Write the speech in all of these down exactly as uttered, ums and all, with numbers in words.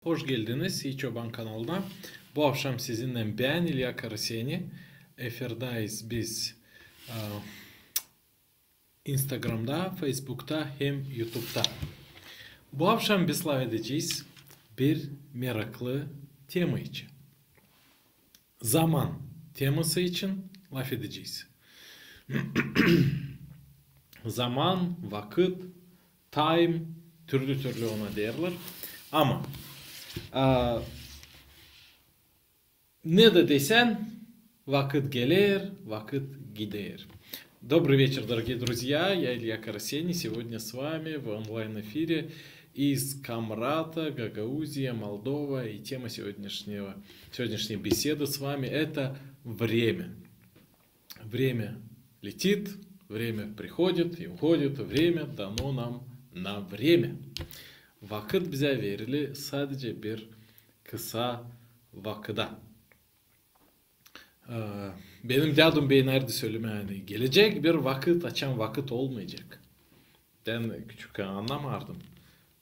Hoş geldiniz İi Çoban kanalına. Bu avşam sizinnän bän, İlya Karaseni. Efirdäyiz biz, e, Instagramda, Feysbukta hem Yutubda. Bu avşam biz lafedecez bir meraklı tema için. Zaman teması için lafedecez. Zaman, vakıt, time, türlü-türlü ona deerlär. Ama, e, ne dä desän, vakıt geler, vakıt gider. Добрый вечер, дорогие друзья. Я Илья Карасени. Сегодня с вами в онлайн-эфире из Камрата, Гагаузия, Молдова. И тема сегодняшнего, сегодняшней беседы с вами — это время. Время летит, время приходит и уходит. Время дано нам на время. Vakıt bizä verili sadece bir kısa vakıda. E, benim dädum bey närdi sölemää, ani gelecek bir vakıt, açan vakıt olmayacek. Bän küçükkän annamardım.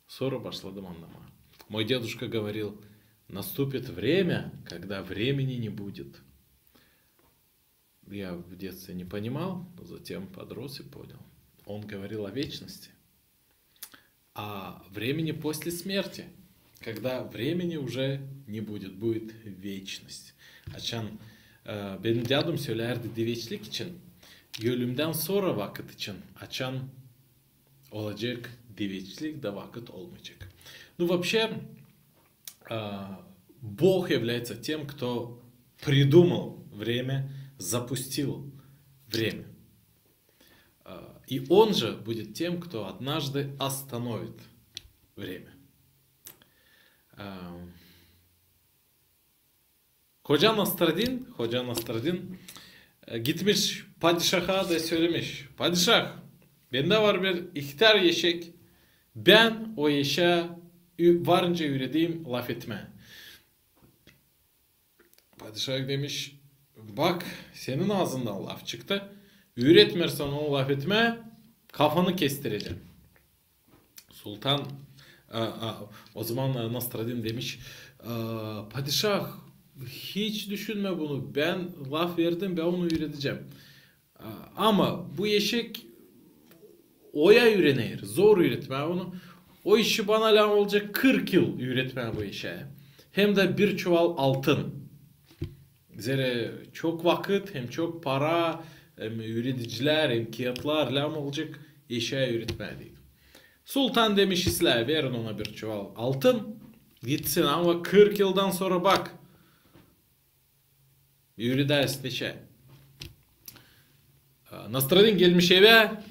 Sora başladım annamaa. Мой дедушка говорил: «Наступит время, когда времени не будет». Я в детстве не понимал, но затем подрос и понял. Он говорил о вечности. О времени после смерти, когда времени уже не будет, будет вечность. Açan, e, benim dädum sölärdi diveçlik için, ölümdän sora vakıt için, açan olacek diveçlik da vakıt olmayacek. Ну, вообще, э, Бог является тем, кто придумал время, запустил время. Э, и Он же будет тем, кто однажды остановит время. Э, Hoca Nastradin, hoca Nastradin, e, gitmiş padişaha da sölemiş: «Padişah, bendä var bir ihtär eşek, bän o eşää ü-, varınca üüredeyim lafetmää». Padişah demiş: «Bak, senin aazından laf çıktı, üüretmeersan onu lafetmää, kafanı kestirecäm». Sultan, a, a, o zaman, e, Nastradin demiş: «E, padişah, hiç düşünmä bunu, bän laf verdim, bän onu üüredecäm. E, ama bu eşek oya üürener, zor üüretmää onu. O işi bana lääzım olacek kırk yıl üüretmää bu eşää. Hem dä bir çuval altın». Zerä çok vakıt, hem çok para, hem üüredicilär, hem kiyatlar lääzım olacek eşää üüretmää deyni. Sultan demiş: «İslää, verin ona bir çuval altın, gitsin, ama kırk yıldan sora bak, üüredärsän eşää». E, Nastradin gelmiş evä,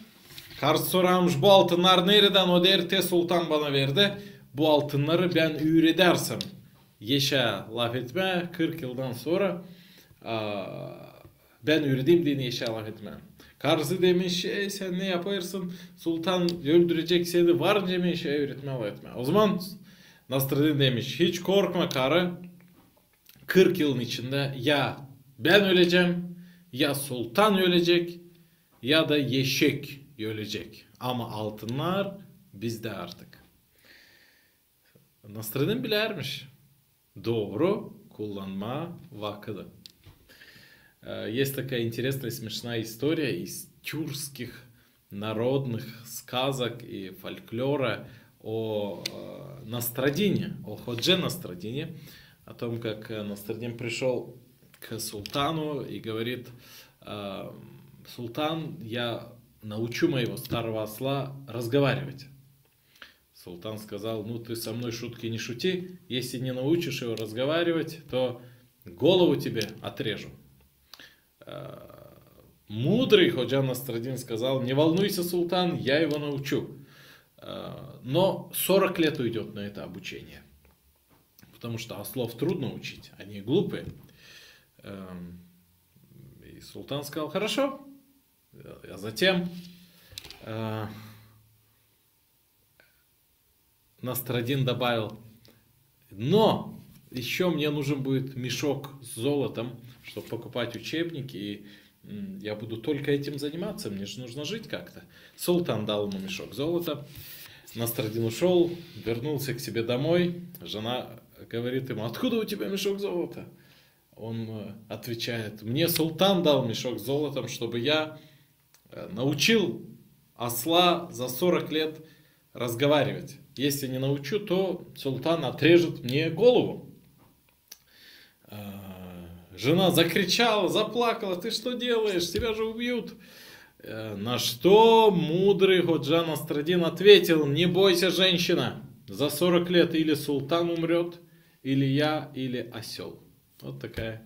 karısı sorarmış: «Bu altınnar neredän?» O deer: «Te sultan bana verdi bu altınnarı, bän üüredärsem eşää lafetmää kırk yıldan sora, a, bän üüredeyim deyni eşää lafetmää». Karısı demiş: «Ey, sän ne yapêrsın? Sultan öldürecek seni, varınca mı eşää üüretmää lafetmää?» O zaman Nastradin demiş: «Hiç korkma, karı, kırk yılın içindä ya bän ölecäm, ya sultan ölecek, ya da eşek ölecek. Ama altınnar bizdä artık». Nastradin bilärmiş dooru kullanmaa vakıdı. Э, есть такая интересная, смешная история из тюркских народных сказок и фольклора о, э, Настрадине, о Ходже Настрадине, о том, как, э, Настрадин пришёл к султану и говорит: э, «Султан, я научу моего старого осла разговаривать». Султан сказал: «Ну, ты со мной шутки не шути. Если не научишь его разговаривать, то голову тебе отрежу». Э, мудрый Ходжа Настрадин сказал: «Не волнуйся, султан, я его научу». Э, но сорок лет уйдёт на это обучение, потому что ослов трудно учить, они глупые. Эм, и султан сказал: «Хорошо». А затем, э, Настрадин добавил: «Но ещё мне нужен будет мешок с золотом, чтоб покупать учебники, и, м, я буду только этим заниматься, мне же нужно жить как-то». Султан дал ему мешок золота. Настрадин ушёл, вернулся к себе домой. Жена говорит ему: «Откуда у тебя мешок золота?» Он, э, отвечает: «Мне султан дал мешок с золотом, чтобы я, э, научил осла за сорок лет разговаривать. Если не научу, то султан отрежет мне голову». Э, жена закричала, заплакала: «Ты что делаешь? Тебя же убьют!» Э, на что мудрый ходжа Настрадин ответил: «Не бойся, женщина, за сорок лет или султан умрёт, или я, или осёл». Вот такая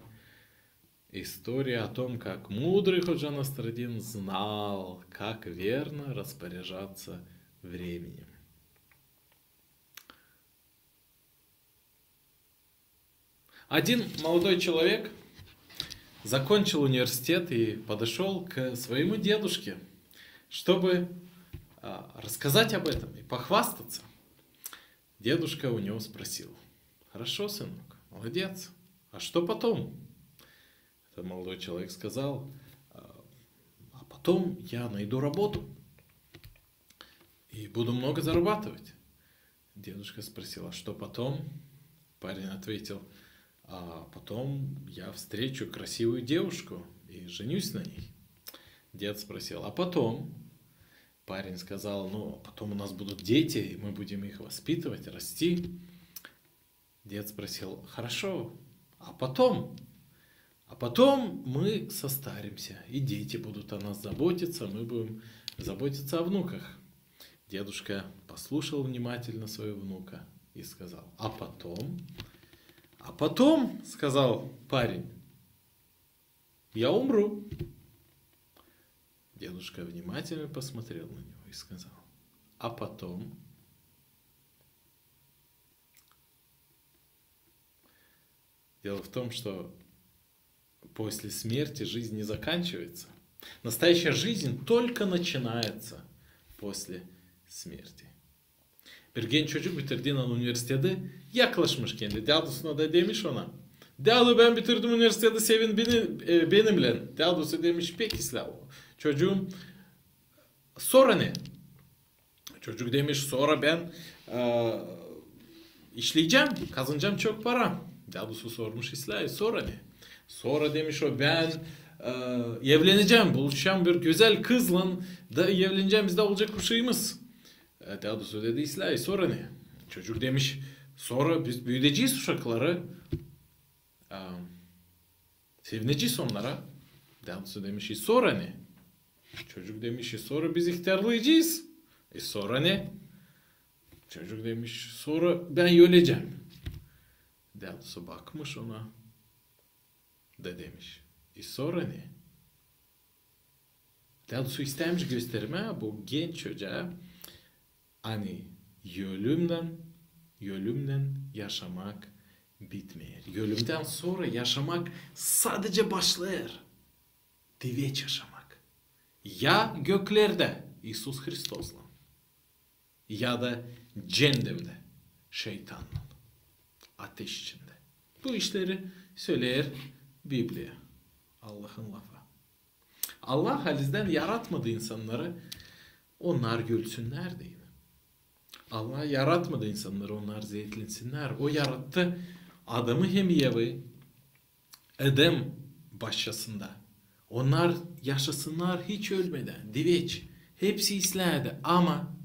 история о том, как мудрый ходжа Настрадин знал, как верно распоряжаться временем. Один молодой человек закончил университет и подошёл к своему дедушке, чтобы, а, рассказать об этом и похвастаться. Дедушка у него спросил: «Хорошо, сынок, молодец. А что потом?» Этот молодой человек сказал: «А, а потом я найду работу и буду много зарабатывать». Дедушка спросил: «А что потом?» Парень ответил: «А потом я встречу красивую девушку и женюсь на ней». Дед спросил: «А потом?» Парень сказал: «Ну, а потом у нас будут дети, и мы будем их воспитывать, расти». Дед спросил: «Хорошо, а потом?» «А потом мы состаримся, и дети будут о нас заботиться, мы будем заботиться о внуках». Дедушка послушал внимательно своего внука и сказал: «А потом?» «А потом, — сказал парень, — я умру». Дедушка внимательно посмотрел на него и сказал: «А потом?» Дело в том, что после смерти жизнь не заканчивается. Настоящая жизнь только начинается после смерти. Bir genç çocuk bitirdiynän universiteti, yaklaşmış kendi dädusuna da demiş ona: «Dädu, bän bitirdim universiteti, sevin beni, e, benimnän». Dädusu demiş: «Pek islää, çocuum, sora ne?» Çocuk demiş: «Sora bän, e, işleyecäm, kazanacam çok para». Dädusu sormuş: «İslää, sora ne?» «Sora, — demiş o, — bän, e, evlenecäm, buluşacam bir gözäl kızlan da evlenecäm, bizdä olacek uşaamız». E, dädusu dedi: «İslää, sora ne?» Çocuk demiş: «Sora biz büüdecez uşakları, e, sevinecez onnara». Dädusu demiş: «İ sora ne?» Çocuk demiş: «İ sora biz ihtärlayacez». «İ sora ne?» Çocuk demiş: «Sora bän ölecäm». Dädusu bakmış ona da demiş: «İ sora ne?» Dädusu istämiş göstermää bu genç çocuğa, ani ölümnän, ölümnän yaşamak bitmeer. Ölümdän sora yaşamak sadecä başlêêr. Diveç yaşamak. Ya göklerdä İisus Hristoslan, ya da ceendemdä şeytannan, ateş içindä. Bu işleri söleer Bibliya, Allahın lafı. Allah halizdän yaratmadı insannarı, onnar ölsünnär deyni. Allah yaratmadı insannarı, onnar zeetlensinnär. O yarattı Adamı hem Evayı Edem başçasında. Onnar yaşasınnar hiç ölmedän, diveç. Hepsi isläädi, ama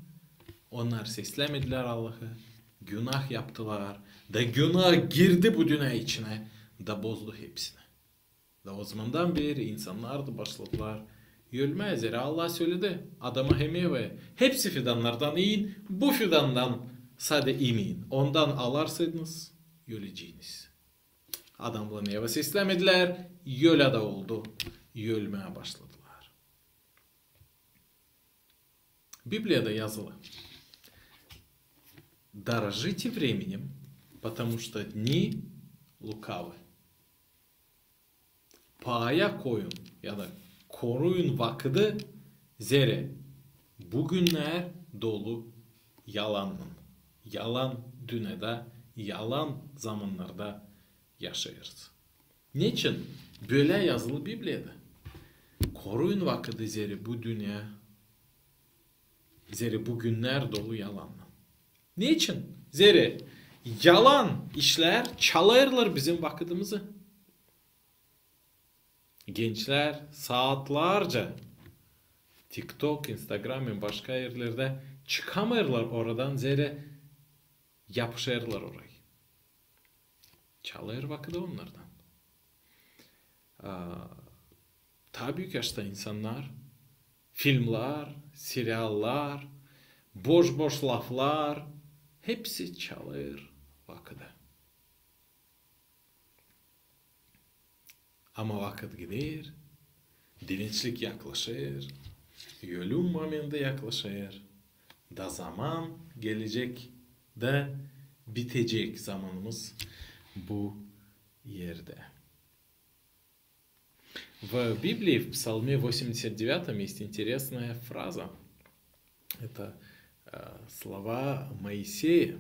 onnar seslämedilär Allahı, günah yaptılar. Da günah girdi bu dünnä içinä, da bozdu hepsini. Da ozamandan beeri insannar da başladılar ölmää, zerä Allah söledi Adama hem Evaya: hepsi fidannardan iyin, bu fidandan sade imeyin. Ondan alarsaydınız, öleceniz. Adamlan Eva seslämedilär, ölä da oldu, ölmää başladılar. Bibliyada yazılı: «Дорожите временем, потому что дни лукавы». Paaya koyun ya da koruyun vakıdı, zerä bu günnär dolu yalannan. Yalan dünnedä, yalan zamannarda yaşêêrız. Neçin bölä yazılı Bibliyada? Koruyun vakıdı, zerä bu dünnä Zerä bu günnär dolu yalannan. Neçin? Zerä yalan işlär çalêrlar bizim vakıdımızı. Gençlär saatlarca TikTok, Instagram hem başka erlerdä çıkamêêrlar oradan, zerä yapışêrlar orayı. Çalêr vakıdı onnardan. Taa büük yaşta insannar, filmlär, seriallar, boş-boş laflar, hepsi çalêr vakıdı. Ama vakıt gider, divinçlik yaklaşêr, ölüm momenti yaklaşêr, da zaman gelecek, da bitecek zamanımız bu erdä. В Библии, в Псалме восемьдесят девятом, есть интересная фраза. Это, э, слова Моисея.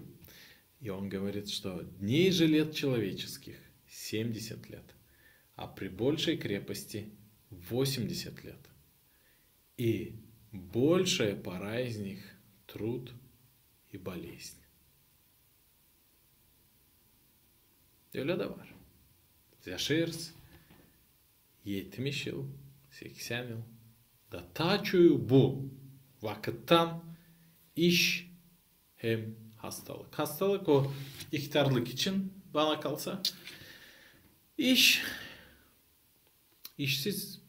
И он говорит, что дней же лет человеческих семьдесят лет, а при большей крепости восемьдесят лет. И большая пора из них труд и болезнь. Ölä dä var. Yaşêêrız etmiş yıl, seksän yıl. Da taa çoyu bu vakıttan iş hem hastalık. Hastalık o ihtärlık için, bana kalsa. İş, işsiz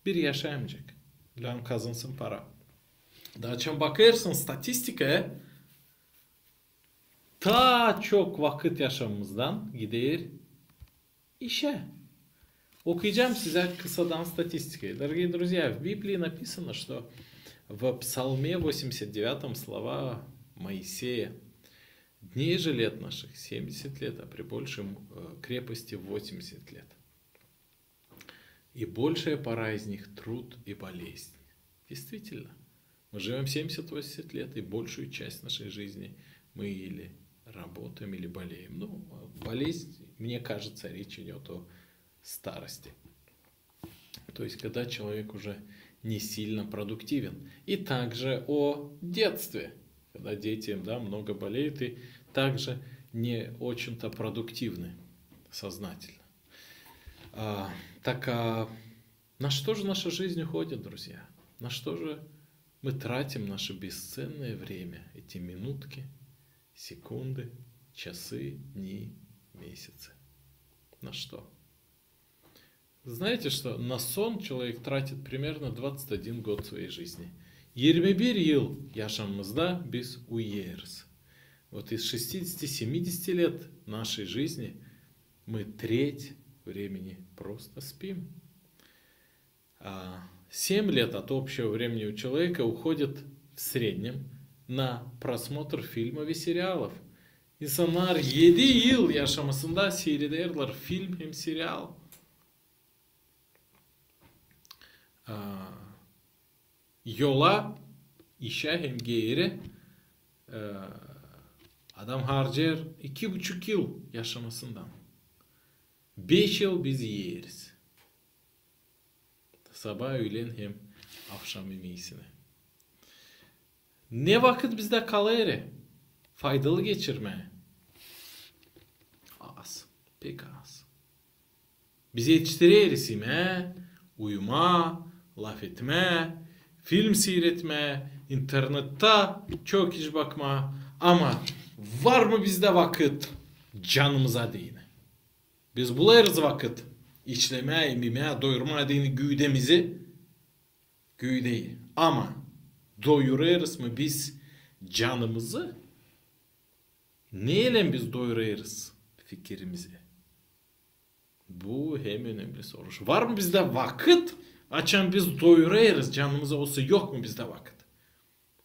biri yaşayamayacek. Lääzım kazansın para. Da açan bakêrsın statistikaya, taa çok vakıt yaşamamızdan gider işä. Okuyacam sizä kısadan statistikayı. Дорогие друзья, в Библии написано, что в Псалме восемьдесят девятом слова Моисея: «Дней же лет наших семьдесят лет, а при большей, э, крепости восемьдесят лет. И большая пора из них труд и болезнь». Действительно, мы живём семьдесят-восемьдесят лет, и большую часть нашей жизни мы или работаем, или болеем. Ну, болезнь, мне кажется, речь идёт о старости. То есть, когда человек уже не сильно продуктивен. И также о детстве, когда дети, да, много болеют и также не очень-то продуктивны сознательно. А, так, а на что же наша жизнь уходит, друзья? На что же мы тратим наше бесценное время, эти минутки, секунды, часы, дни, месяцы? На что? Знаете что? На сон человек тратит примерно двадцать один год своей жизни. Yirmi bir yıl yaşamamızda biz uyuyêrız. Вот из шестидесяти-семидесяти лет нашей жизни мы треть времени просто спим. А, семь лет от общего времени у человека уходит в среднем на просмотр фильмов и сериалов. İnsannar edi yıl yaşamasında siirederlär film hem serial. A, yola, işä hem geeri, e, adam harcêêr iki buçuk yıl yaşamasından. Beş yıl biz iyeriz. Sabaa, üülen hem avşam imeesinä. Ne vakıt bizdä kalêr faydalı geçirmää? Az, pek az. Biz etiştireriz imää, uyumaa, lafetmää, film siiretmää, internettä çok iş bakmaa, ama var mı bizdä vakıt canımıza deyni? Biz bulêrız vakıt işlemää, imää, doyurmaa deyni güüdämizi, güüdäyi. Ama doyurêrız mı biz canımızı? Neylän biz doyurêrız fikirimizi? Bu hem önemli soruş. Var mı bizdä vakıt, açan biz doyurêrız canımızı, osa yok mu bizdä vakıt?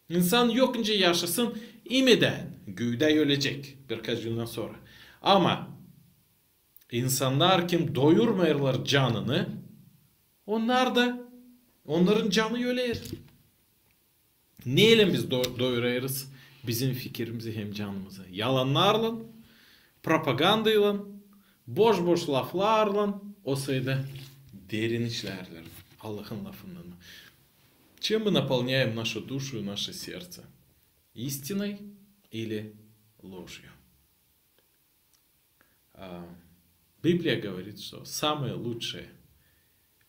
İnsan yok nicä yaşasın, imedän, güüdä ölecek birkaç gündän sora. Ama insannar, kim doyurmêêrlar canını, onnar da, onnarın canı öler. Neylän biz do-, doyurêrız bizim fikirimizi hem canımızı? Yalannarlan, propagandaylan, boş-boş laflarlan, osa da derin işlärlän, Allahın lafınnan. Чем мы наполняем нашу душу и наше сердце? Истиной или ложью? А, Библия говорит, что самое лучшее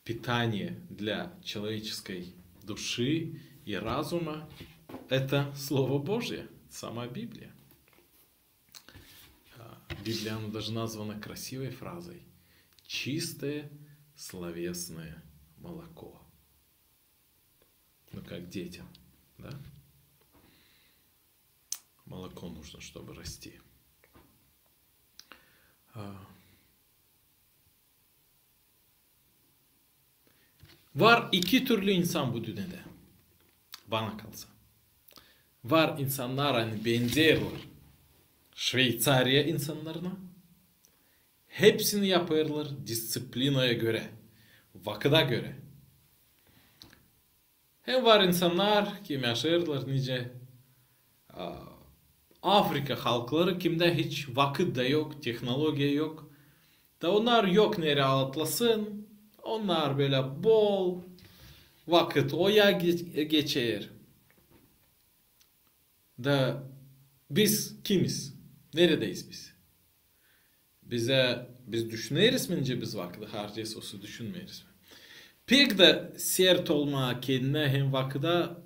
питание для человеческой души и разума — это Слово Божье, сама Библия. А, Библия, она даже названа красивой фразой: «Чистое словесное молоко». Ну, как детям, да? Молоко нужно, чтобы расти. А, Var iki türlü insan bu dünnedä, bana kalsa. Var insannar, ani benzerlär Şveçariya insannarına. Hepsini yapêrlar disţiplinaya görä, vakıda görä. Hem var insannar, kim yaşêêrlar nicä, a, Afrika halkları, kimdä hiç vakıt da yok, tehnologiya yok. Da onnar yok nereyi alatlasın, onnar bölä bol vakıt oya ge-, geçer. Da biz kimiz? Neredäyiz biz? Bizä, biz düşüneriz mi, nicä biz vakıdı harcêêrız, osa düşünmeeriz mi? Pek dä sert olmaa kendinä hem vakıda,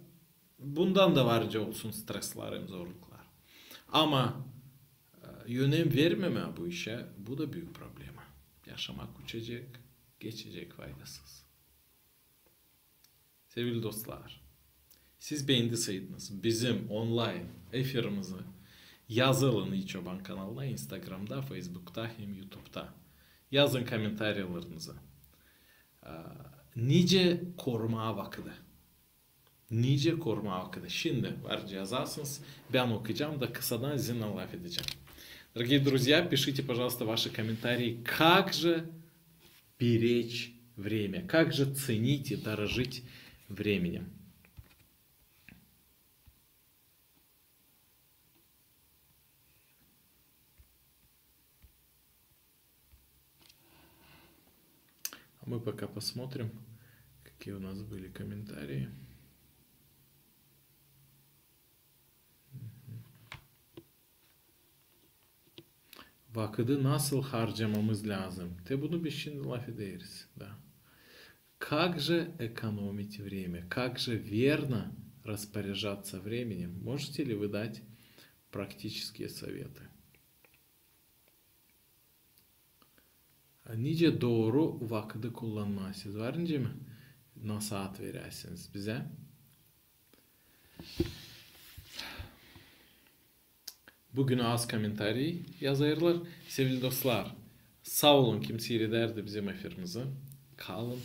bundan da var nicä olsun streslar hem zorluklar. Ama, e, önem vermemää bu işä, bu da büük problema. Yaşamak uçacek, geçecek faydasız. Sevgili dostlar, siz beendiseydiniz bizim onlayn efirimizi, yazılın İi Çoban kanalına Instagramda, Feysbukta hem YouTubda. Yazın komentariyalarınızı. A, nicä korumaa vakıdı? Nicä korumaa vakıdı? Şindi var nicä yazarsınız, bän okuyacam da kısadan sizinnän lafedecäm. Дорогие друзья, пишите, пожалуйста, ваши комментарии, как же беречь время, как же ценить и дорожить временем. А мы пока посмотрим, какие у нас были комментарии. Мгм. Vakıdı nasıl harcamamız lääzım? Te bunu biz şindi lafederiz, da. Как же экономить время? Как же верно распоряжаться временем? Можете ли вы дать практические советы? Nicä dooru vakıdı kullanmaa? Siz var nicä mi nasaat veräsiniz bizä? Büün az komentariy yazêrlar. Sevgili dostlar, saa olun, kim siiredärdi bizim efirimizi. Kalın